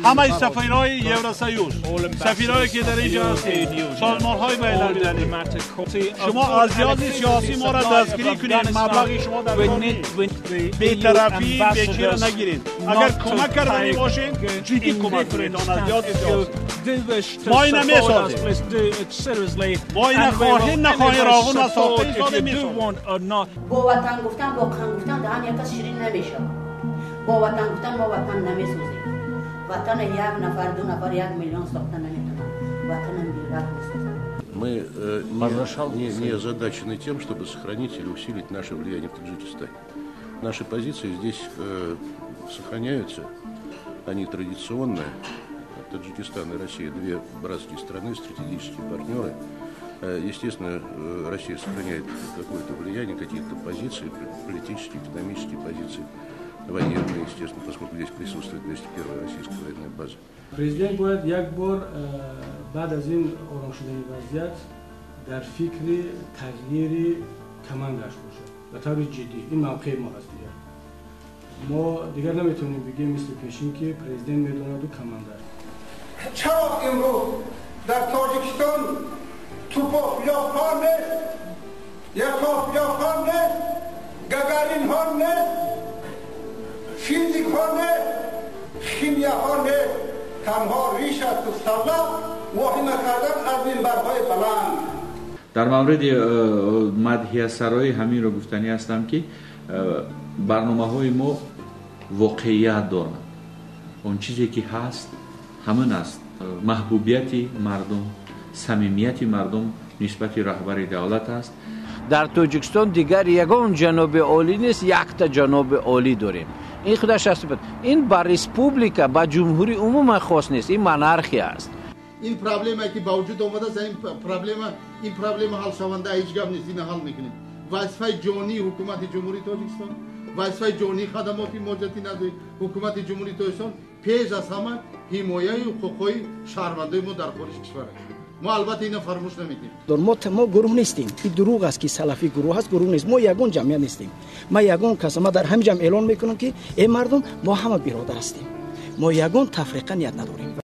Ҳамаи сафирҳои Евросоюз, сафирҳое ки дар инҷо ҳастед, созмонҳои байналмилалӣ, шумо аз лиҳози сиёсӣ моро дастгирӣ кунед, маблағи шумо дар кор нест. Бетарафӣ бечира нагиред. Агар кӯмак карданӣ бошед, ҷиддӣ кӯмак кунед аз лиҳози сиёсӣ. Мо ина месозем. Мо ина хоҳем нахоҳем Роғун ва сохта истода месозем. Бо ватан гуфтан, бо қанд гуфтан даҳан як кас ширин намешавад. Бо ватан гуфтан мо ватан намесозем. Ватана як нафар, ду нафар, 1 миллион сохта наметавонад. Ватана миллат месозад. Мы не озадачены тем, чтобы сохранить или усилить наше влияние в Таджикистане. Наши позиции здесь сохраняются, они традиционные. Таджикистан и Россия – две братские страны, стратегические партнеры. Естественно, Россия сохраняет какое-то влияние, какие-то позиции, политические, экономические позиции, военные, естественно, поскольку здесь присутствует 201-я российская военная база. Президент бояд як бор баъд аз ин ором шудани вазъият дар фикри тағйири командааш бошад ба таври ҷиддӣ. Ин мавқеи мо ҳаст. Дигар мо дигар наметавонем бигем мисли пешин, ки президент медонаду команда. Чаро имрӯз дар Тоҷикистон Туповёвҳо нест, Яковлевҳо нест, Гагаринҳо нест, физикҳо нест, химияҳо нест? Танҳо риш асту салла воҳима кардан аз минбарҳои баланд. Дар мавриди мадҳиясароӣ ҳаминро гуфтанӣ ҳастам, ки барномаҳои мо воқеият доранд. Он чизе ки ҳаст, ҳамин аст. Маҳбубияти мардум, самимияти мардум нисбати раҳбари давлат аст. Дар Тоҷикистон дигар ягон ҷаноби олӣ нест, якта ҷаноби олӣ дорем. Ин худаш аст. Ин ба республика, ба ҷумҳурӣ умуман хос нест, ин монархия аст. Ин проблемае, ки ба вуҷуд омадааст, ин проблема ҳалшаванда, ҳеҷ гап нест, ина ҳал мекунем. Вазифаи ҷонии ҳукумати Ҷумҳурии Тоҷикистон, вазифаи ҷонии хадамоти муҳоҷирати назди ҳукумати Ҷумҳурии Тоҷикистон пеш аз ҳама ҳимояи ҳуқуқҳои шаҳрвандои мо дар хориҷи кишвар аст. Мо албатта ина фаромӯш намекунем. Мо гурӯҳ нестем. Ин дурӯғ аст, ки салафӣ гурӯҳ аст. Гурӯҳ нест, мо ягон ҷамъият нестем. Ма ягон кас, ма дар ҳамин ҷамъ эълон мекунам, ки э мардум, мо ҳама биродар ҳастем, мо ягон тафриқа ният надорем.